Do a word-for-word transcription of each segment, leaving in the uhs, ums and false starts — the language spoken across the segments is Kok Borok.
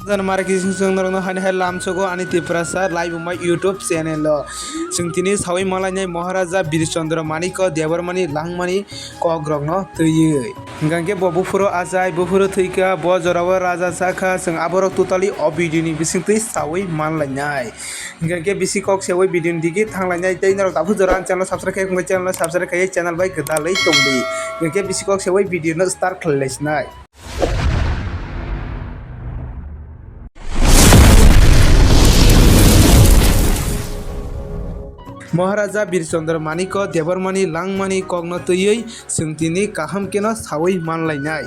Jana mara kising song norokno hani hai lamsogo ani Tiprasa Laibuma YouTube channel o. Chwng tini sawi malainai Maharaja Birchandra Manikya Debbarmani langmani kokrokno twiwi. Hingkha khe bo buphuru achai, buphuru thwikha, bo jorao raja sakha, chwng aborok totally o video ni bisingtwi sawi manlainai. Hingkha khe bisi kok sewi video ni digi thanglainai, tei norok tabuk jora ang channel subscribe khai, channel subscribe khai, channel bai gwdalwi tongdi. Hingkha khe bisi kok sewi video no start khlai laisinai. Maharaja Birchandra Manikya Debbarmani langmani kokno twiwi chwng tini kaham kheno sawi manlainai.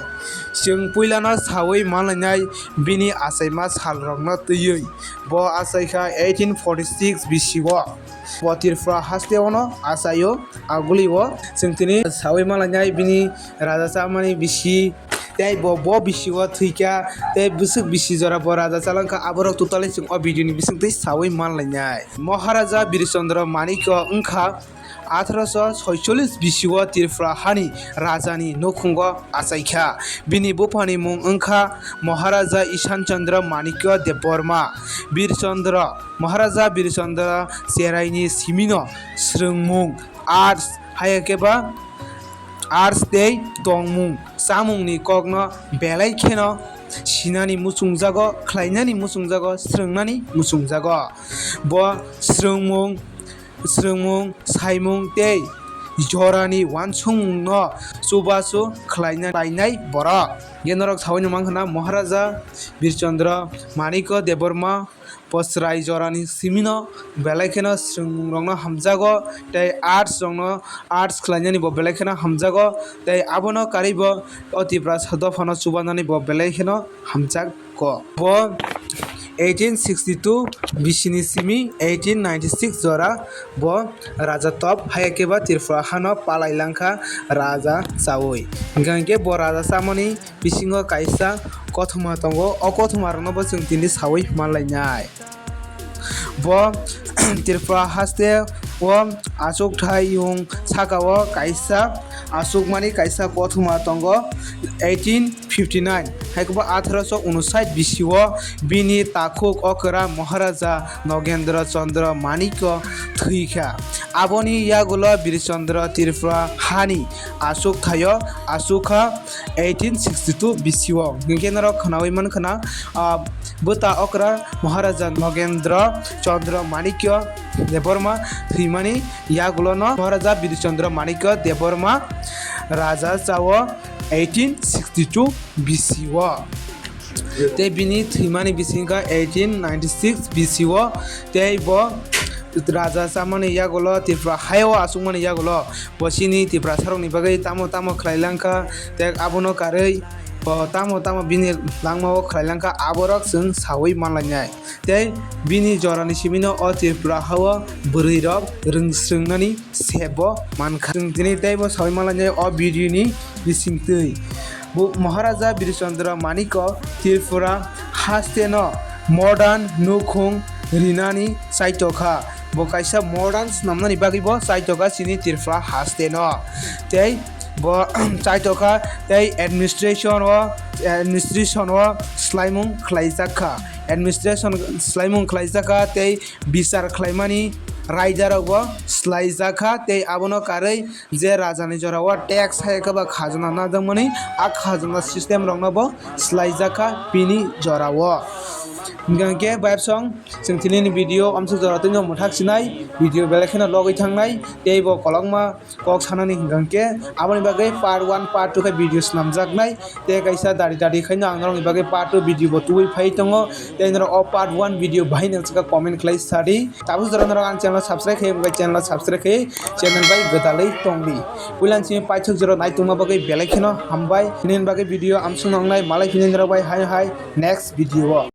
Chwng puilano sawi manlainai bini achaima salrokno twiwi. Bo achaikha eighteen forty six B C o. Bo Tripura haste ono achaio, agulio. Chwng tini sawi manlainai bini raja chamani bisi. Tei bo, bo bisi o thwikha, tei bwswk bisi jora bo raja chalangkha, aborok totally chwng o video ni bisingtwi sawi manlainai. Maharaja Birchandra Manikya wngkha atharoso soicholish bisi o Tripura hani rajani nukhungo achaikha. Bini buphani mung wngkha Maharaja Ishan Chandra Manikya Debbarma. Birchandra, Maharaja Birchandra cheraini simino swrwngmung, arts, hai khe ba arts tei tongmung, chamungni kokno belai kheno sinani muchungjago, khlainani muchungjago, swrwngnani muchungjago. Bo swrwngmung, swrwngmung, saimung tei jorani uansukmungno chubachu khlaina-, khlainai borok. Ye norok saui nang mankha na, Maharaja Birchandra Manikya Debbarma bo chwrai jorani simino belai kheno swrwngmungrokno hamjago tei arts rokno arts khlainani bo belai kheno hamjago tei abono karwi bo o Tiprasa dophano chubanani bo belai kheno hamjago. Bo eighteen sixty two B C ni simi eighteen ninety six jora bo raja top hai khe ba Tripura hano palai langkha raja chaui. Hingkha hingkhe bo raja chamani bisingo kaisa kothoma tongo, o kothoma rokno bo chwng tini saui manlainai. Bo Tripura haste o achukthai yung saka o kaisa achukmani kaisa kothoma tongo eighteen fifty nine, hai khe bo atharoso unsait bisi o bini takhuk okra Maharaja Nogendra Chandra Manikya thwikha. Aboni yagulo Birchandra Tripura hani achukthaio achukha eighteen sixty two B C o. Hinkhe norok khnaui mankha na, ah, bwta okra Maharaja Nogendra Chandra Manikya Debbarma thwimani yagulono Maharaja Birchandra Manikya Debbarma raja chao eighteen sixty two B C o. Tei bini thwimani bisingkha eighteen ninety six B C o, tei bo raja chamani yagulo Tripura haio achukmani yagulo bo chini Tiprasarokni bagwi tamo tamo khlai langkha, tei abono karwi bo tamo tamo bini langmao khlai langkha, aborok chwng saui manlainai. Tei bini jorani simino o Tripura hao bwrwirok rwng-, swrwngnani sebo mankha. Chwng tini teibo saui manlainai o video ni bisingtwi. Bo Maharaja Birchandra Manikya Tripura hasteno modern nukhung rinani chaitokha. Bo kaisa modern swnamnani bagwi bo chaitokha chini Tripura hasteno. Tei bo chaitokha tei administration o, administration o swlaimung khlaijakha. Administration swlaimung khlaijakha tei bichar khlaimani raidarokbo swlaijakha tei abono karwi je rajani jorao tax hai khe ba khajana najakmani, a khajana system rokno bo swlaijakha bini jorao. Hingkha khe bayapsong chwng tini ni video amsuk jora twi no mwthak sinai, video belai kheno logwi thangnai tei bo kolokma kok sanani hingkha khe aboni bagwi part one, part two khe video swnamjaknai. Tei kaisa dari dari khaino ang norokni bagwi part two video bo tubui phai tongo. Tei norok o part one video bahai nang chwkha comment khlai sadi. Tabuk jora norok ang channel subscribe khai, channel subscribe khai, channel bai gwdalwi tongdi. Puilan simi paithak jora nai tongma bagwi belai kheno hambai. Nini bagwi video amsuk nangnai malai phini norok bai hai hai next video o.